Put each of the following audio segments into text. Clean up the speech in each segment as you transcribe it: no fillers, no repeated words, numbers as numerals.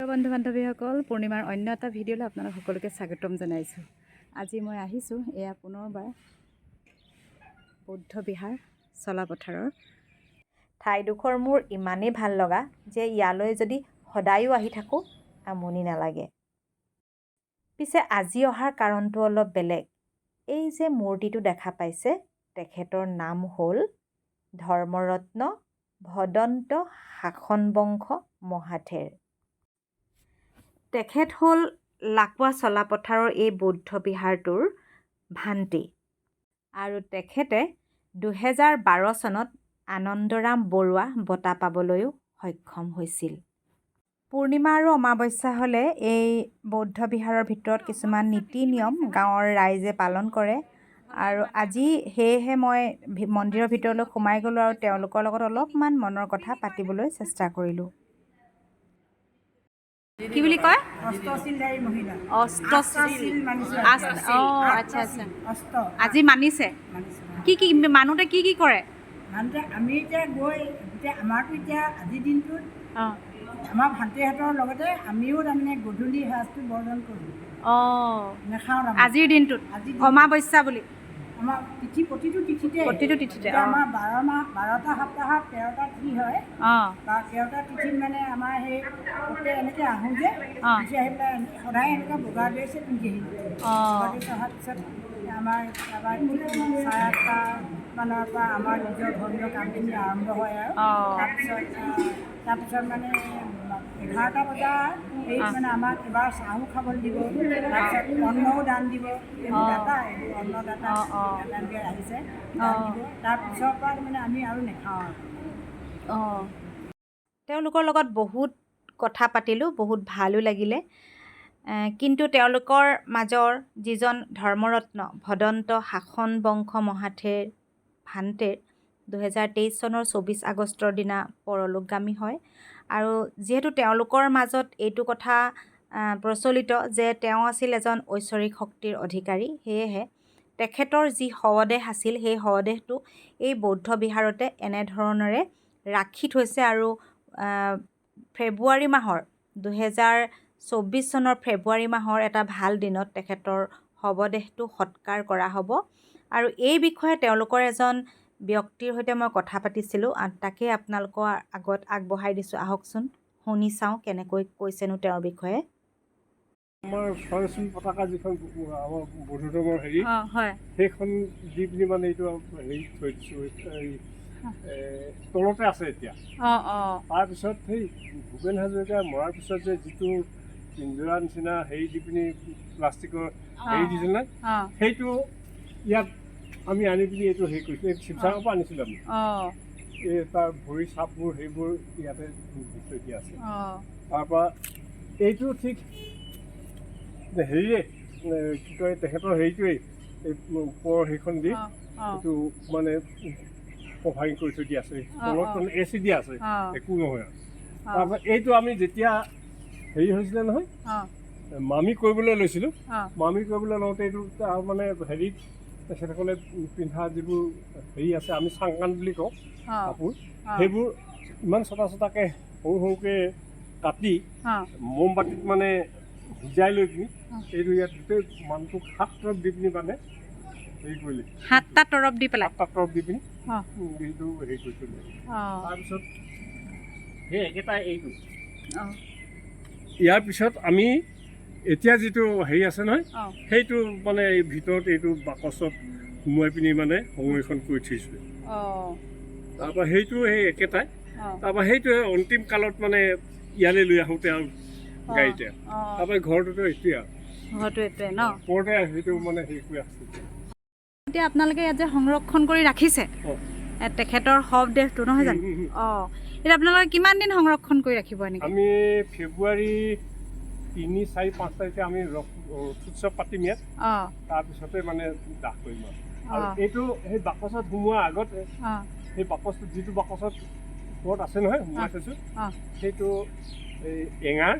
বন্ধু বান্ধৱীসকল, পূৰ্ণিমাৰ অন্য এটা ভিডিঅ'লৈ আপোনালোক সকলোকে স্বাগতম জনাইছোঁ। আজি মই আহিছোঁ এয়া পুনৰবাৰ বৌদ্ধ বিহাৰ চলাপথাৰৰ। ঠাইডোখৰ মোৰ ইমানেই ভাল লগা যে ইয়ালৈ যদি সদায়ো আহি থাকোঁ, আমনি নালাগে। পিছে আজি অহাৰ কাৰণটো অলপ বেলেগ। এই যে মূৰ্তিটো দেখা পাইছে, তেখেতৰ নাম হ'ল ধৰ্মৰত্ন ভদন্ত শাসনবংশ মহাথেৰ। তেখেত হ'ল লাকুৱা চলাপথাৰৰ এই বৌদ্ধ বিহাৰটোৰ ভান্তি আৰু তেখেতে 2012 চনত আনন্দৰাম বৰুৱা বঁটা পাবলৈও সক্ষম হৈছিল। পূৰ্ণিমা আৰু অমাৱস্যা হ'লে এই বৌদ্ধ বিহাৰৰ ভিতৰত কিছুমান নীতি নিয়ম গাঁৱৰ ৰাইজে পালন কৰে আৰু আজি সেয়েহে মই মন্দিৰৰ ভিতৰলৈ সোমাই গ'লোঁ আৰু তেওঁলোকৰ লগত অলপমান মনৰ কথা পাতিবলৈ চেষ্টা কৰিলোঁ। কি বুলি কয়? অষ্টশীলধাৰী মহিলা। অষ্ট অষ্টশীল মানিছোঁ। অঁ, আচ্ছা আচ্ছা। অষ্ট আজি মানিছে? মানিছোঁ। কি কি মানুহতে কি কি কৰে? মানুহতে আমি এতিয়া গৈ এতিয়া আমাৰতো এতিয়া আজিৰ দিনটোত আমাৰ ভান্তিহঁতৰ লগতে আমিও তাৰমানে গধূলি সাজটো বৰ্জন কৰোঁ। নাখাওঁ তাৰমানে। আজিৰ দিনটোত? আজিৰ দিনটোত। অমাৱস্যা বুলি? আমাৰ তিথি, প্ৰতিটো তিথিতে। প্ৰতিটো তিথিতে। এতিয়া আমাৰ 12 মাহ, 12টা সপ্তাহত 13টা তিথি হয় বা 13টা তিথিত মানে আমাৰ সেই গোটেই এনেকৈ আহোঁ যে তিথি আহি পেলাই সদায় এনেকুৱা বগা ড্ৰেছে পিন্ধি আহিলোঁ। বগা ড্ৰেছ অহাৰ পিছত আমাৰ তাৰপৰা 8:30 মানৰ পৰা আমাৰ নিজৰ ধৰ্মীয় কামখিনি আৰম্ভ হয় আৰু তাৰপিছত মানে 11টা বজাৰ হেৰিত মানে আমাক এবাৰ চাহো খাবলৈ দিব, তাৰপিছত অন্নও দান দিব। এইবোৰ দাতা, এইবোৰ অন্নদাতা। দান দিয়া আহিছে, দান দিব। তাৰপিছৰ পৰা মানে আমি আৰু নাখাওঁ আৰু। তেওঁলোকৰ লগত বহুত কথা পাতিলোঁ, বহুত ভালো লাগিলে। কিন্তু তেওঁলোকৰ মাজৰ যিজন ধৰ্মৰত্ন ভদন্ত শাসন বংশ মহাথেৰ ভান্তেৰ 2023 চনৰ 24 আগষ্টৰ দিনা পৰলোকগামী হয় আৰু যিহেতু তেওঁলোকৰ মাজত এইটো কথা প্ৰচলিত যে তেওঁ আছিল এজন ঐশ্বৰিক শক্তিৰ অধিকাৰী, সেয়েহে তেখেতৰ যি শৱদেহ আছিল, সেই শৱদেহটো এই বৌদ্ধ বিহাৰতে এনেধৰণেৰে ৰাখি থৈছে আৰু ফেব্ৰুৱাৰী মাহৰ, 2024 চনৰ ফেব্ৰুৱাৰী মাহৰ এটা ভাল দিনত তেখেতৰ শৱদেহটো সৎকাৰ কৰা হ'ব। আৰু এই বিষয়ে তেওঁলোকৰ এজন ব্যক্তিৰ সৈতে মই কথা পাতিছিলোঁ আৰু তাকেই আপোনালোকৰ আগত আগবঢ়াই দিছোঁ। আহকচোন শুনি চাওঁ কেনেকৈ কৈছেনো তেওঁৰ বিষয়ে। আমাৰ ছয়চুল পতাকা যিখন আমাৰ বৌদ্ধ ধৰ্মৰ হেৰি, হয়। সেইখন দি পিনি মানে এইটো হেৰি থৈ দিছোঁ, এই তলতে আছে এতিয়া। অঁ অঁ তাৰপিছত সেই ভূপেন হাজৰিকা মৰাৰ পিছত যে যিটো পিঞ্জৰা নিচিনা হেৰি দি পিনি প্লাষ্টিকৰ হেৰি দিছিল নে, সেইটো ইয়াত আমি আনি পিনি এইটো হেৰি কৰিছোঁ। এই শিৱসাগৰৰ পৰা আনিছিলোঁ আমি। এই তাৰ ভৰি চাপবোৰ সেইবোৰ ইয়াতে দি থৈ দিয়া আছে। তাৰপৰা এইটো ঠিক হেৰিয়ে কি কয়, তেখেতৰ হেৰিটোৱেই এই ওপৰৰ সেইখন দি এইটো মানে কভাৰিং কৰি থৈ দিয়া আছে। তলত মানে এ চি দিয়া আছে, একো নহয় আৰু। তাৰপৰা এইটো আমি যেতিয়া হেৰি হৈছিলে নহয়, মামি কৰিবলৈ লৈছিলোঁ, মামি কৰিবলৈ লওঁতে এইটো তাৰ মানে হেৰিত তেখেতসকলে পিন্ধা যিবোৰ হেৰি আছে, আমি চাংকান বুলি কওঁ, কাপোৰ সেইবোৰ ইমান চটা চটাকৈ সৰু সৰুকৈ কাটি মমবাতিত মানে সিজাই লৈ পিনি এইটো ইয়াত গোটেই মানুহটোক সাত তৰপ দি পিনি মানে হেৰি কৰিলে। সাতটা তৰপ দি পেলাই? সাতটা তৰপ দি পিনি এইটো হেৰি কৰি থৈ দিলে। তাৰপিছত সেই একেটাই এইটো। ইয়াৰ পিছত আমি এতিয়া যিটো হেৰি আছে নহয়, সেইটো মানে এই ভিতৰত এইটো বাকচত সোমোৱাই পিনি মানে সংৰক্ষণ কৰি থৈছোঁ। তাৰপৰা সেইটো সেই একেটাই। তাৰপৰা সেইটোৱে অন্তিম কালত মানে ইয়ালৈ লৈ আহোঁতে আৰু গাড়ীতে। তাৰপৰা ঘৰটোতো এইটোৱে আৰু। ঘৰটো এইটোৱে ন? ওপৰতে সেইটো মানে হেৰি কৰি আছে। এতিয়া আপোনালোকে ইয়াত যে সংৰক্ষণ কৰি ৰাখিছে তেখেতৰ শৱদেহটো, নহয় জানো? উম। অঁ, এতিয়া আপোনালোকে কিমান দিন সংৰক্ষণ কৰি ৰাখিব এনেকৈ? আমি ফেব্ৰুৱাৰী 3, 4, 5 তাৰিখে আমি ৰথ উৎসৱ পাতিম ইয়াত। তাৰপিছতে মানে দাহ কৰিম আৰু। আৰু এইটো সেই বাকচত সোমোৱাৰ আগতে সেই বাকচটোত, যিটো বাকচত ওপৰত আছে নহয়, সোমোৱাই থৈছোঁ, সেইটো এই এঙাৰ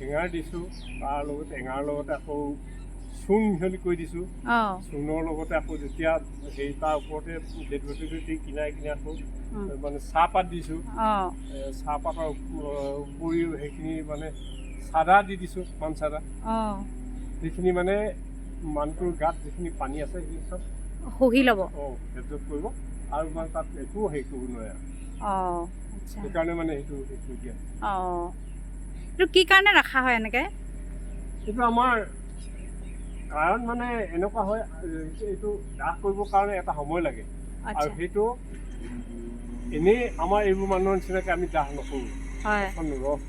এঙাৰ দিছোঁ, তাৰ লগত এঙাৰ লগতে আকৌ চূণ মিহলি কৰি দিছোঁ। চূণৰ লগতে আকৌ যেতিয়া সেই তাৰ ওপৰতে ডেড বডিটো দি কিনাৰে কিনাৰে আকৌ মানে চাহপাত দিছোঁ। অঁ। চাহপাতৰ উপৰিও সেইখিনি মানে চাদা দি দিছোঁ, পাণ চাদা। সেইখিনি মানে মানুহটোৰ গাত যিখিনি পানী আছে সেইখিনি চব শুহি ল'ব। অঁ, এবজৰ্ব কৰিব আৰু মানে তাত একো হেৰি কৰিব নোৱাৰে আৰু। অঁ, আচ্ছা। সেইকাৰণে মানে সেইটো দিয়া। অঁ, এইটো কি কাৰণে ৰখা হয় এনেকৈ? এইটো আমাৰ কাৰণ মানে এনেকুৱা হয়, এইটো দাহ কৰিবৰ কাৰণে এটা সময় লাগে আৰু সেইটো এনেই আমাৰ এইবোৰ মানুহৰ নিচিনাকৈ আমি দাহ নকৰোঁ। এখন ৰস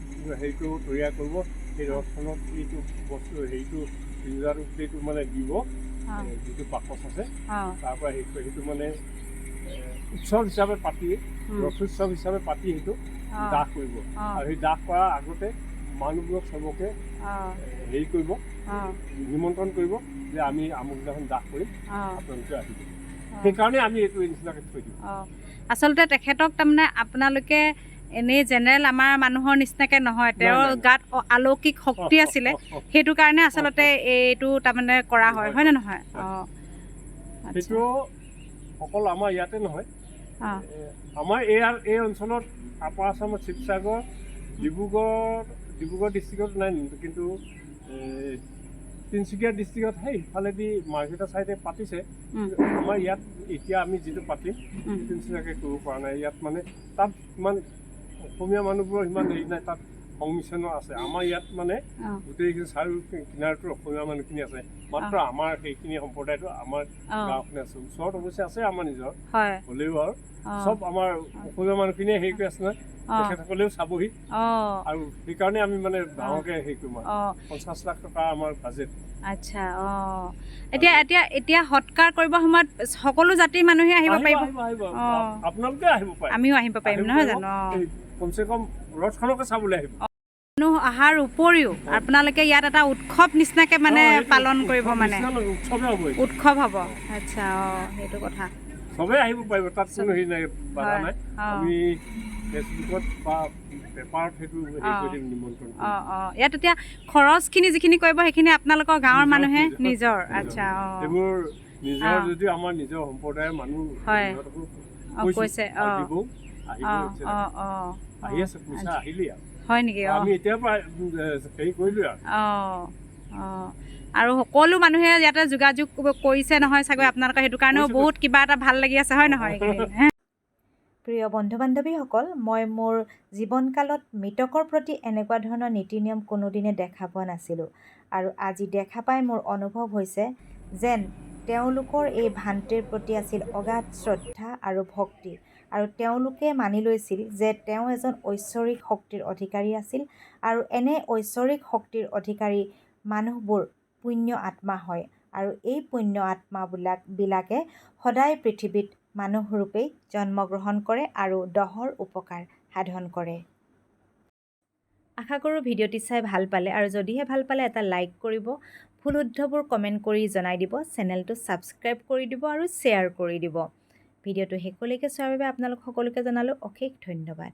হেৰিটো তৈয়াৰ কৰিব, সেই ৰসখনত এইটো বস্তু হেৰিটো পিঞ্জৰাটো গোটেইটো মানে দিব, যিটো বাকচ আছে তাৰ পৰা সেইটো মানে উৎসৱ হিচাপে পাতি, ৰথোৎসৱ হিচাপে পাতি সেইটো দাহ কৰিব। আৰু সেই দাহ কৰাৰ আগতে মানুহবোৰক চবকে হেৰি কৰিব, নিমন্ত্ৰণ কৰিব যে আমি আমুক দিনাখন দাহ কৰিম, আপোনালোকে আহিব। সেইকাৰণে আমি এইটো এই নিচিনাকৈ থৈ দিওঁ। অঁ, আচলতে তেখেতক তাৰমানে আপোনালোকে এনেই জেনেৰেল আমাৰ মানুহৰ নিচিনাকৈ নহয়, তেওঁৰ নাই, নাই। গাত অলৌকিক শক্তি আছিলে, সেইটো কাৰণে আচলতে এইটো তাৰমানে কৰা হয়, হয় নে নহয়? হয়। অঁ, আচ্ছা। সেইটো অকল আমাৰ ইয়াতে নহয়, অঁ। আমাৰ এই অঞ্চলত আপাৰ আছামত শিৱসাগৰ, ডিব্ৰুগড় ডিষ্ট্ৰিক্টত নাই, কিন্তু তিনিচুকীয়া ডিষ্ট্ৰিক্টত সেই সিফালেদি মাৰ্ঘেৰিটা চাইডে পাতিছে। আমাৰ ইয়াত এতিয়া আমি যিটো পাতিম সেইটো নিচিনাকৈ কৰিব পৰা নাই। ইয়াত মানে তাত ইমান অসমীয়া মানুহবোৰৰ সিমান হেৰি নাই, তাত সংমিশ্ৰণৰ আছে। আমাৰ ইয়াত মানে গোটেইখিনি চাৰিও কিনাৰতো অসমীয়া মানুহখিনি আছে, মাত্ৰ আমাৰ সেইখিনি সম্প্ৰদায়টো আমাৰ গাঁওখনে আছে। ওচৰত অৱশ্যে আছে আমাৰ নিজৰ, হ'লেও আৰু চব আমাৰ অসমীয়া মানুহখিনিয়ে হেৰি কৰি আছে নহয়, তেখেতসকলেও চাবহি। আৰু সেইকাৰণে আমি মানে ডাঙৰকৈ হেৰি কৰিম আৰু 50 লাখ টকা আমাৰ বাজেট। আচ্ছা, অঁ, এতিয়া এতিয়া এতিয়া সৎকাৰ কৰিবৰ সময়ত সকলো জাতিৰ মানুহে আহিব পাৰিব? আহিব, আহিব। আপোনালোকে আহিব পাৰে। আমিও আহিব পাৰিম আহিব নহয় পাৰিব। জানো? অঁ। এই কমচে কম ৰথখনকে চাবলৈ আহিব। মানুহ অহাৰ উপৰিও আপোনালোকে ইয়াত এটা উৎসৱ নিচিনাকৈ মানে অঁ, সেইটো পালন কৰিব উৎসৱ মানে নিচিনা নহয়, উৎসৱে হ'ব এইটো। উৎসৱ হ'ব। আচ্ছা, অঁ, সেইটো কথা। চবেই আহিব পাৰিব, তাত কোনো হেৰি নাই, বাধা নাই। আমি ফেচবুকত বা পেপাৰত সেইটো হেৰি কৰি দিম, নিমন্ত্ৰণ কৰিম। অঁ অঁ, ইয়াত এতিয়া খৰচখিনি যিখিনি কৰিব সেইখিনি আপোনালোকৰ গাঁৱৰ নিজৰ, মানুহে নিজৰ, নিজৰ? নিজৰ। আচ্ছা, অঁ। সেইবোৰ নিজৰ, যদিও আমাৰ নিজৰ সম্প্ৰদায়ৰ মানুহ সিহঁতকো কৈছোঁ কৈছে, আৰু অঁ। দিব, আহিব, অঁ অঁ অঁ আহি আছে, পইচা আহিলেই আৰু। হয় নেকি? অঁ। আমি এতিয়াৰ পৰা হেৰি কৰিলোঁ আৰু। অঁ অঁ, আৰু সকলো মানুহে ইয়াতে যোগাযোগ কৰিছে নহয় চাগৈ আপোনালোকৰ, সেইটো কাৰণেও কৰিছে, বহুত কিবা এটা ভাল লাগি আছে হয় নহয় এইকেইদিন? প্ৰিয় বন্ধু বান্ধৱীসকল, মই মোৰ জীৱনকালত মৃতকৰ প্ৰতি এনেকুৱা ধৰণৰ নীতি নিয়ম কোনোদিনে দেখা পোৱা নাছিলোঁ আৰু আজি দেখা পাই মোৰ অনুভৱ হৈছে যেন তেওঁলোকৰ এই ভান্তিৰ প্ৰতি আছিল অগাধ শ্ৰদ্ধা আৰু ভক্তি আৰু তেওঁলোকে মানি লৈছিল যে তেওঁ এজন ঐশ্বৰিক শক্তিৰ অধিকাৰী আছিল আৰু এনে ঐশ্বৰিক শক্তিৰ অধিকাৰী মানুহবোৰ পুণ্য আত্মা হয় আৰু এই পুণ্য আত্মাবিলাকে সদায় পৃথিৱীত মানুহৰূপেই জন্মগ্ৰহণ কৰে আৰু দহৰ উপকাৰ সাধন কৰে। আশা কৰোঁ ভিডিঅ'টি চাই ভাল পালে আৰু যদিহে ভাল পালে এটা লাইক কৰিব, ভুল শুদ্ধবোৰ কমেণ্ট কৰি জনাই দিব, চেনেলটো ছাবস্ক্ৰাইব কৰি দিব আৰু শ্বেয়াৰ কৰি দিব। ভিডিঅ'টো শেষলৈকে চোৱাৰ বাবে আপোনালোক সকলোকে জনালোঁ অশেষ ধন্যবাদ।